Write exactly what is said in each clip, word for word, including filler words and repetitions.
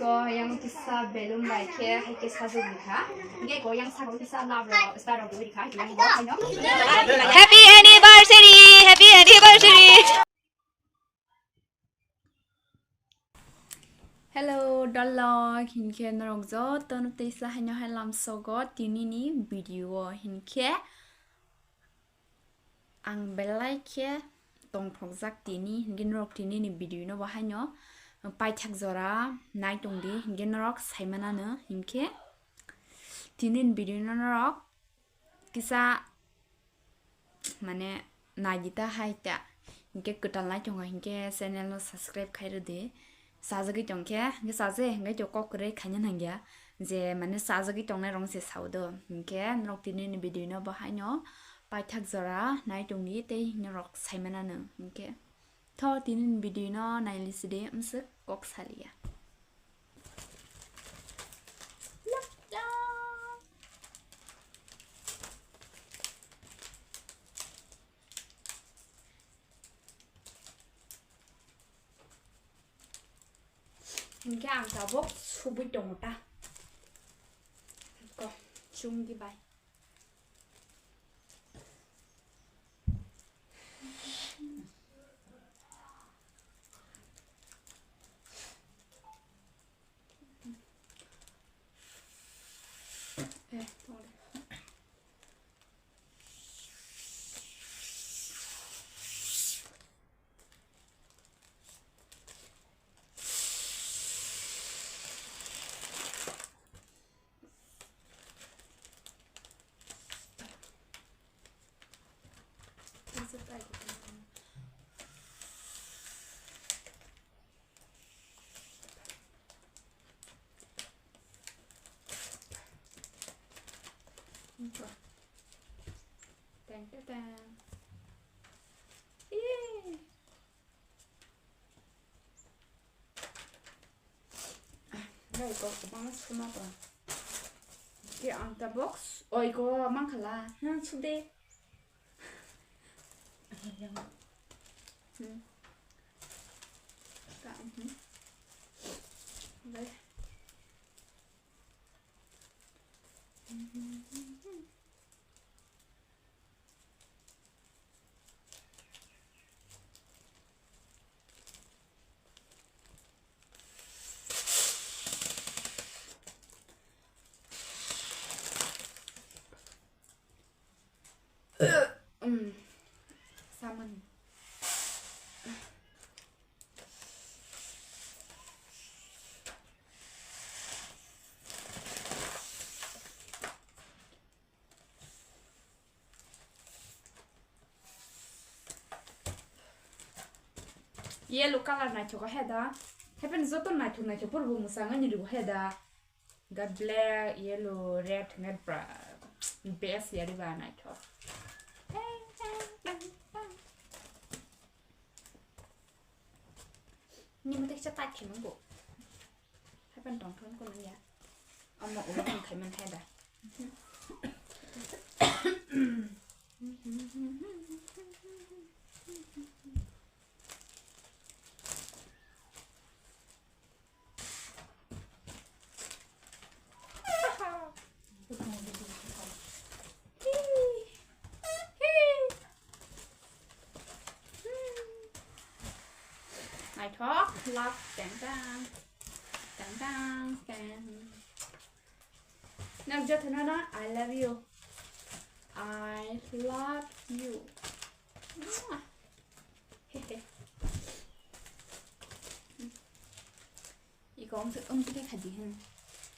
So, yang kisa balloon bai khe, hai khe sajwk rikha. Hingke ko yang saka kisa love rok, star rok rikha, yang bo haino. Happy anniversary! Happy anniversary! Hello, dolok, hinkhe norok jotono teisa haino hai lamsogo tinini video o hinkhe ang belai khe tongthokjak tini, hinkhe norok tinini video no bo haino paithak jora nai tongdi, hinkhe norok saimanano, hinkhe tinini video no norok kisa mane naidi ta hai ta. Hinkhe kwtal nai tongo hinkhe channel no subscribe khai rwdi. Chajagwi tongkhe hinkhe chaje hinkhe to kok kwrwi khaina nangya je mane chajagwi tongnai rong se sao do. Hinkhe norok tini ni video no bo haino paithak jora nai tongdi tei norok saimana nang hinkhe. Tho tini ni video no nailisi de, mswk kok salia. Hinkhe ang tabuk subui tongo ta. Ko, chumdi bai. Eh, tong de. Tang, tang, tang. Yay. Bai, ko, ko, bang, suma, ko. Ki ang ta box, oi, ko, mang khala. Hmm, sude. Hmm. Ka, hmm. Bai. Um, salmon. Yellow colour naithogo heda. Happen joto naithok naithok poro bo mwchangani rigo heda. Ga black, yellow, red, ga bra-, best yari ba naithok. Ni mate kisa tak khe nungbo. Happen tong thon ko nung ya. Amma ulo tong khai man khai da. Naithok, love, tang tang, tang tang, tang. Nang jotono no, I love you. I love you. Mwah. Hehe. Iko, um, um, tike khadi, hmm.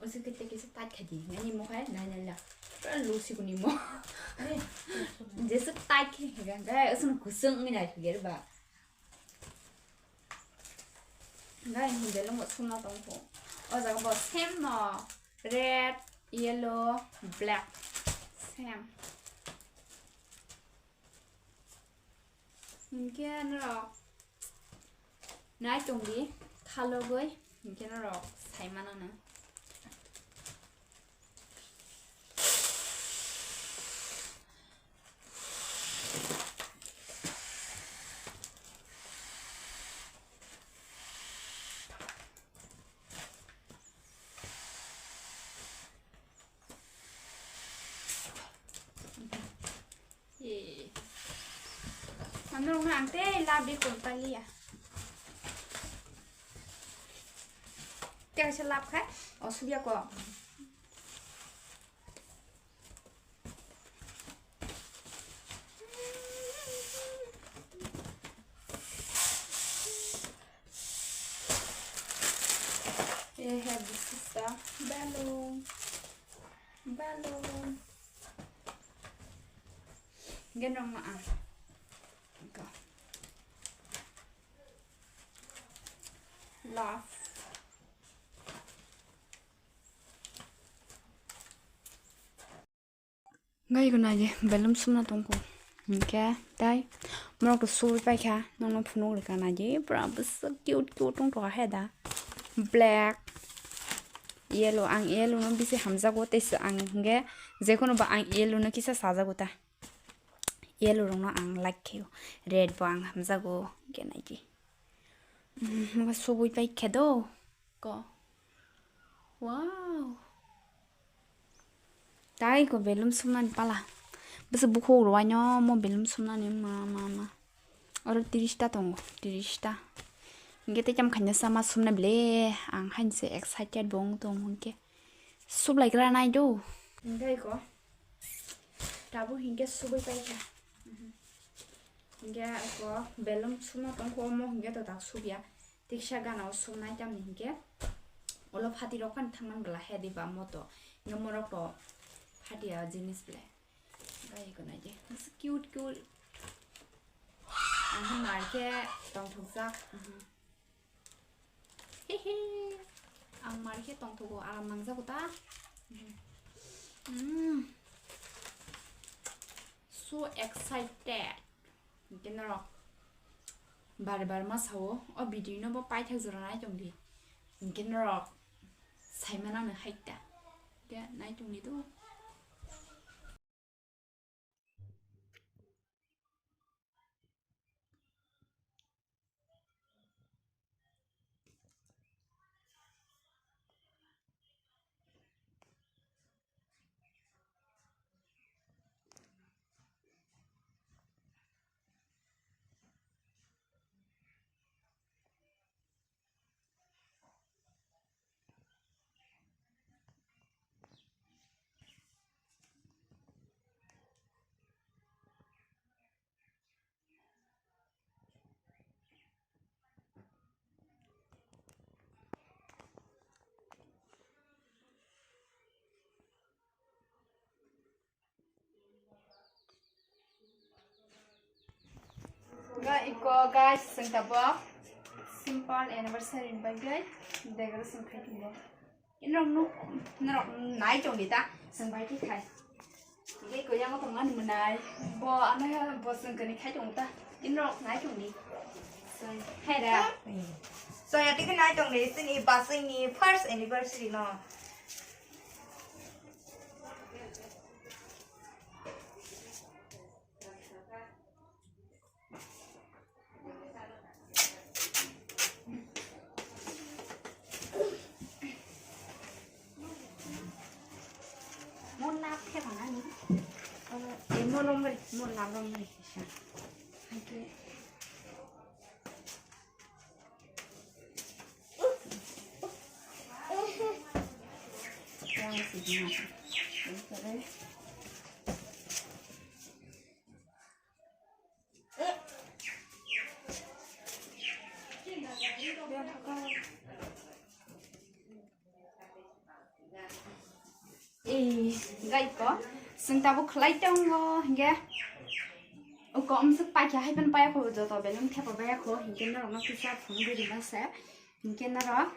Usi ke tike se tat khadi, nani mo khai, nai, nai, la. Pura lusi kuni mo. Jesu tat ke, ga, ga, usun kusung ngi nai, ga, ba. Nai, hindi lo mo suna tong ko. O jaga bo same no. Red, yellow, black. Same. Hinkhe norok nai tongdi khalogwi, hinkhe norok saimanano. Norokno ang tei lab di kol paliya. Tei kaisa lab khai, o subya ko. Eh, this is the balloon. Balloon. Ganong na ah. Go. Love. Gai ko naidi balloon sumna tongko. Hinkhe tai morok to sugwi paikha, nokno phunuk rwkha naidi, pura bwswk cute cute wngtokha he da. Black, yellow, ang yellow no bisi hamjago, tei se ang hinkhe jekheno ba ang yellow no kisa sajago ta. Yellow rokno ang like khaio, red bo ang hamjago, hinkhe naidi. Umm, sugwi paikha do ko. Wow. Tai ko balloon sumnani pala. Bwswk bukhuk rwai no mo balloon sumnani ma, ma, ma. Oro tiris ta tongo, tiris ta. Hinkhe tei tamo khaina sama sumna bile. Ang hainse excited bo wng tong hinkhe. Sublaigra nai do. Hinkhe ko. Tabuk hinkhe subwi paikha. Hinkhe ko balloon sumna tongkho omo hinkhe to tak subya. Tiksa gana o sumnai tamni hinkhe ulo phati rok phano thangman bwla he diba moto. Hinkhe morok to phatiya jinis ble. Gai ko naidi. Cute, cute. Ang mar khe tongthokjak. Hihi. Ang mar khe tongthogo, aram nangjago ta. Mm. So excited. Hinkhe norok bar bar ma sao, o video no bo paithak jora nai tongdi. Hinkhe norok saimano no hai ta. Hinkhe nai tongdi do. Ga iko guys, sengta bo simple anniversary ni bagwi decoration khai tongo. Norok nuk, norok nai tongdi ta, chwng bai khe khai. Tei ko yango tongmani mwnai. Bo ano bo chwng kani khai tongo ta. Norok nai tongdi. Hai da. So ya tiki nai tongdi, chini basing ni first anniversary no. Mo lap khe bana ni. Eh, mo romri, mo lap romri kisa. Hake. Yang sih. Ee, gai ko, chwng tabuk khlai tongo, hinkhe uko umswk paikha hai phano paiya kho, joto beleng thepa baiya kho, hinkhe norokno kisa phunugwi rwma se. Hinkhe norok,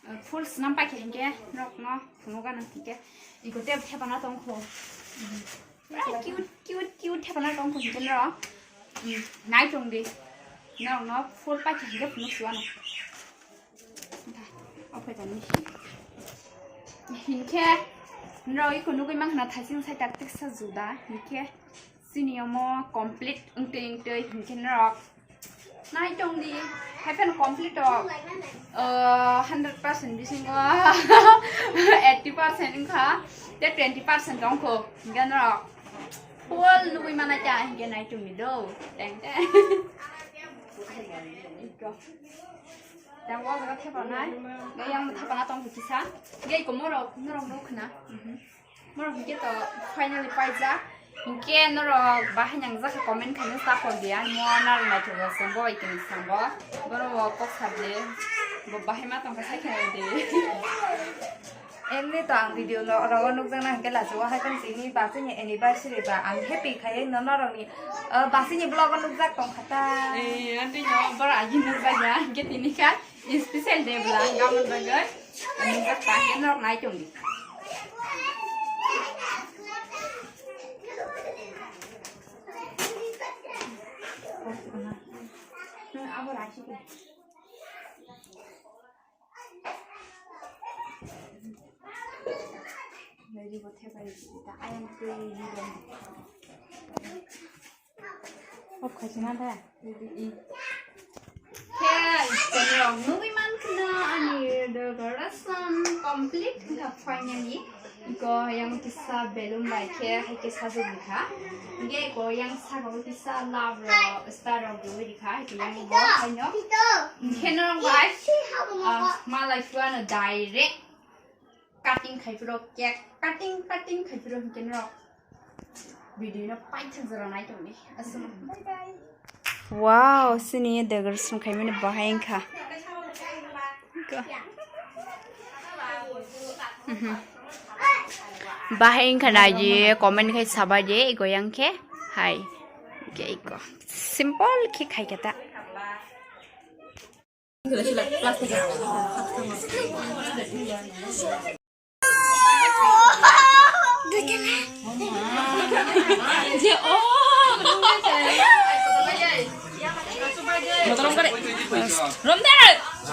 uh, full swnam paikha hinkhe norokno phunukgano hinkhe iko tei thepana tongkho. Pura cute, cute, cute thepana tongkho hinkhe norok, um, nai tongdi. Norokno full paikha hinkhe phunuk suwano. Ophai tani. Hinkhe norok iko nugwi mankha na thaising sai tak teksa juda hinkhe. Chini omo complete wngtwi wngtwi hinkhe norok nai tongdi, hai phano complete o, uh, hundred percent bisingo eighty percent wngkha, tei twenty percent tongkho, hinkhe norok Full nugui mana cha, hingke nai chungni do. Teng teng. Iko. Tang o jaga thepa nai. Ga yang thepa na tong kisa. Ga iko morok, norok nuk na. Mhm. Morok hingke to finally paijak. Hingke norok bahai nang jaka comment khaina support dia. Mo naro naithok rok song bo bai kini sambo. Boro bo kok sabde. Bo bahai ma tong kha sai khaina de. Emni to ang video no, rogo nukjakna hingke lachigo hai tong sini bachini anniversary ba ang happy khai no norokni, uh, bachini vlog o nukjak tong kha ta. Eh, ante no boro agi nukjak ya, hingke tini kha special day bwla ang gamon bagwi nukjak ta, hingke norok nai tong di. Abo rachi. Off khaisina da. Khe, tongrok nugui mankha ani decoration complete wngkha finally. Iko yang kisa balloon bai khe hai khe sajwk rikha. Hingke iko yang saka o kisa love rok, star rok rwui rikha. Hingke yang bo haino. Hingke norok bai, ah, malai phuru ano direct cutting khai phuru, cake cutting, cutting khai phuru hingke norok video no paithak jora nai tongdi. Aswk, bye bye. Wow, sini decoration khaimani bahai wngkha. Go. Mhm. Bahai wngkha naidi, comment khai sabaidi, iko yang khe. Hai. Iko, iko. Simple khe khai khe ta. Romda!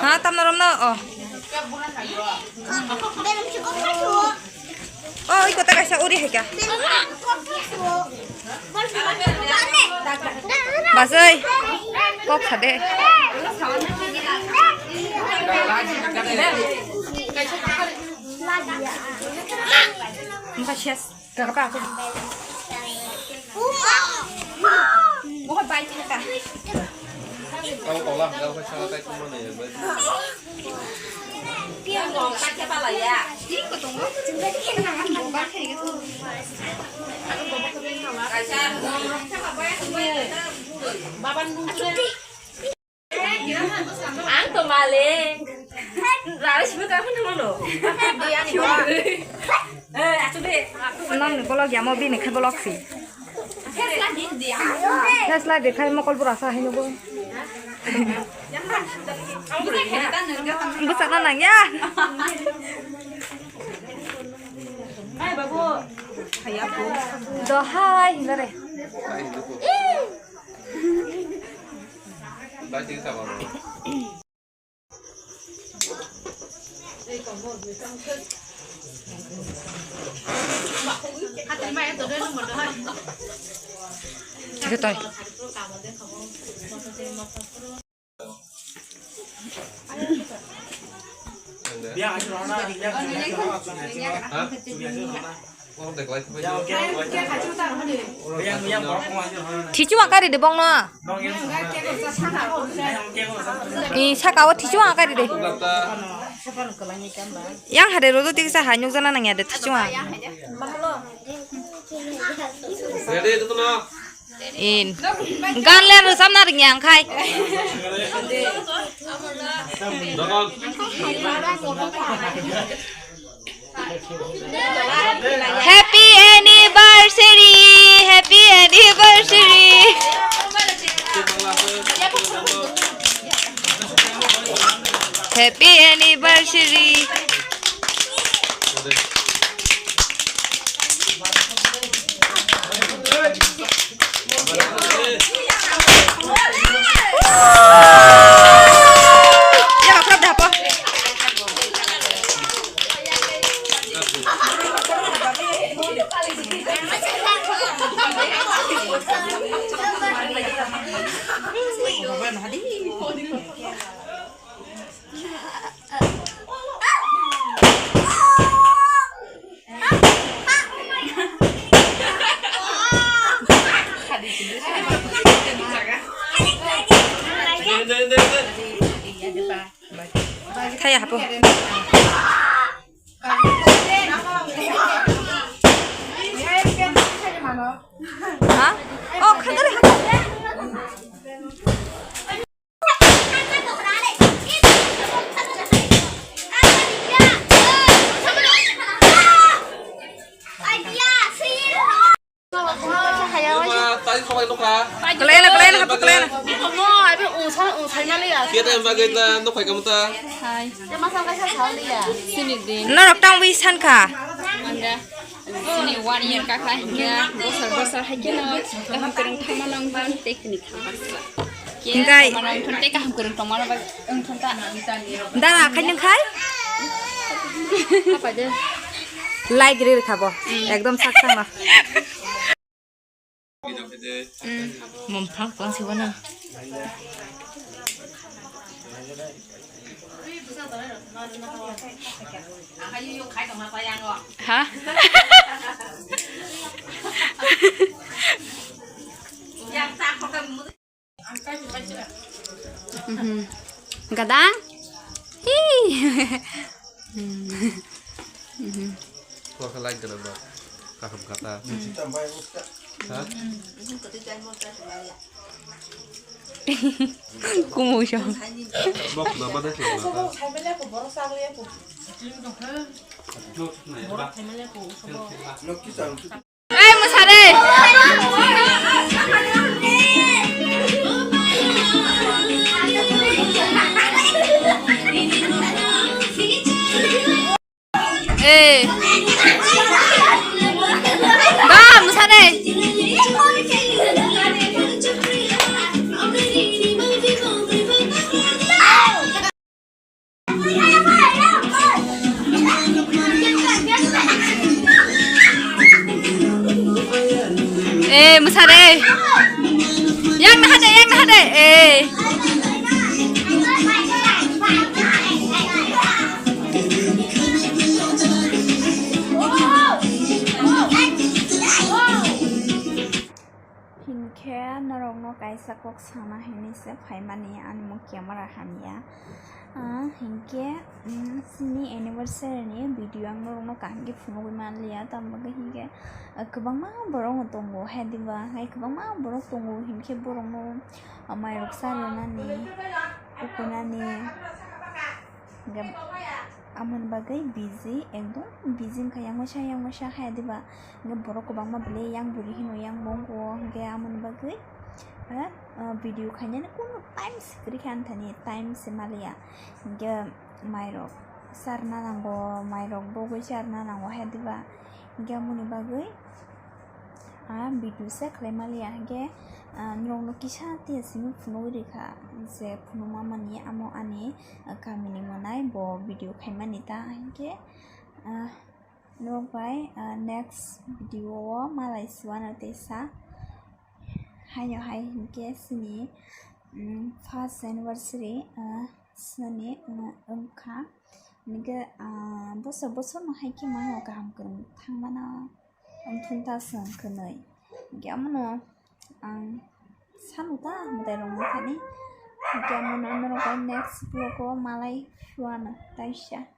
Ha, tamna romna, oh. Oh, iko ta kaisa uri hai ka. Basoi, kok sade. Muka sias, kakapa aku. Bukan baik kita. Kamu tolak, kamu kesana, kayak cuma nih, ya, baik. Ang to male. Rawi sibo ta phone thangmano. Nang ni bolok ya mo bini khe bolok si. Fes la di khai mokol bura sa hai nugo. Bwsakna nang ya. Dohai hinare. Thichu ang kari de bongno. Ni saka o thichu ang kari de. Yang hade rodo tiksa hai nukjana nangya de thichu ang. In. Gan le rwchapna rwngya ang khai. Happy anniversary! Happy anniversary! Happy anniversary! Thaya hapo. Ha? Oh, khagari hapo. Kwlai na, kwlai na, hapo, kwlai na. Kete bagwi ta nukhai kamu ta. Hai. Norok tang wi san kha. Manda. Sini one year ka kha hinkhe bosor bosor hai kheno kaham kwrwng thangma nang ban technique kha baksa. Hinkhe tongmano wngthon tei kaham kwrwng tongmano bagwi wngthon ta. Dara khai nang khai? Apa de? Like rir kha bo. Mm. Ekdom sak sang no. Mm. Mom thang kong si wana. Ha? Mhm. Gadang? Hi. Mhm. Mhm. Kok like gana ba. Kaham kata. Ha? Kumu siya. Bok na mana sih kata. Ai, mwsa de. Eh. Ba, mwsa de. Eh, mwsa de. Yang naha de, yang naha de. Eh. Hinkhe norokno kaisa kok sana hinwi se phaimani, ani mung camera hamya. Ah, hinkhe, mm, chini anniversary ni video ang norokno kaham khe phunugwi manliya, tamo bagwi hinkhe, ah, kwbangma borok no tongo, hai diba, hai kwbangma borok tongo, hinkhe borokno, ah, mairok charwnani, ukunani, hinkhe amoni bagwi busy, ekdom busy wngkha, yang waisa, yang waisa, hai diba. Hinkhe borok kwbangma belai yang buri hino yang bo wngkha o, hinkhe amoni bagwi, eh, eh, video khainani kunu time se kwrwi kha ani thani, time se maliya. Hinkhe mairok charna nango, mairok bogwi charna nango hai diba. Hinkhe amoni bagwi, ah, video se khlai maliya. Hinkhe, ah, norokno kisa tiya simi phunugwi rikha, je phunukma mani amo ani, ah, kamini mwnai bo video khaimani ta hinkhe, ah, Norok bai, ah, next video o malai siwano teisa. Haino hai hinkhe chini, mm, first anniversary, ah, chini, mm, wngkha. Hinkhe, ah, bosor bosor no hai khe mano kaham kwrwng thangmano wngthung ta chwng kwnwi. Hinkhe amono ang sanu ta mwtai rok wngthani. Hinkhe amono norok bai next vlog o malai siwano taisa.